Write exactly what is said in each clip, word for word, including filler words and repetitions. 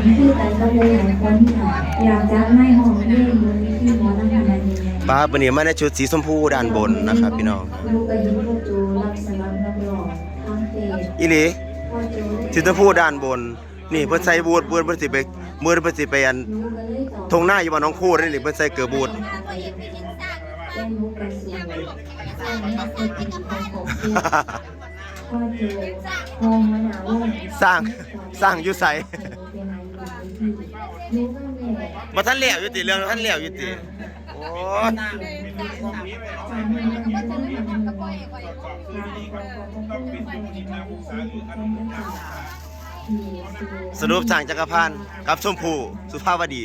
คือกันกับหลายๆคนที่อยากจะไม่ห้องเพลงบนเวทีหมอลำขนาดนี้ ป้าบ มื้อนี้มาในชุดสีชมพูด้านบนนะครับพี่น้อง ลูกก็เห็นพ่อโจรับสมัครนักร้องทั้งเพลง อีหลี พ่อโจ สีชมพูด้านบน นี่เพิ่นใส่บูท เพิ่น เพิ่นสิไป เพิ่น เพิ่นสิไปอัน หนูก็เลยตอบ ท่งนาอยู่บ้านหนองคูเด้นี่ เพิ่นใส่เกิบบูท เป็นหนูกระสุนสร้างให้เกิดเป็นของครอบครัว พ่อโจ พ่อหัวหน้าวง สร้าง สร้างอยู่ไส บ่ทันแล้วอยู่ติ เรื่องทันแล้วอยู่ติ โอ้ย สรุปสร้างจักรพันธ์กับชมพู่สุภาวดี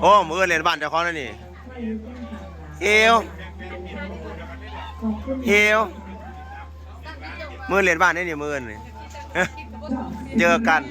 โอ้ มื้ออื่นเล่นบ้านเจ้าของแล้วนี่ เฮว เฮว มื้ออื่นเล่นบ้านได้นี่ มื้ออื่นนี่ เจอกัน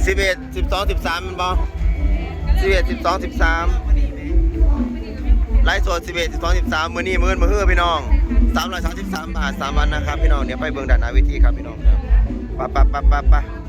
สิบเอ็ด สิบสอง สิบสาม แม่นบ่ สิบเอ็ด สิบสอง สิบสาม ไลฟ์สด สิบเอ็ด สิบสอง สิบสาม มื้อนี้ มื้ออื่น มื้อฮือพี่น้อง สามร้อยสามสิบสามบาท สามวันนะครับพี่น้อง เดี๋ยวไปเบิ่งด้านหน้าเวทีครับพี่น้องครับ ไปๆๆๆ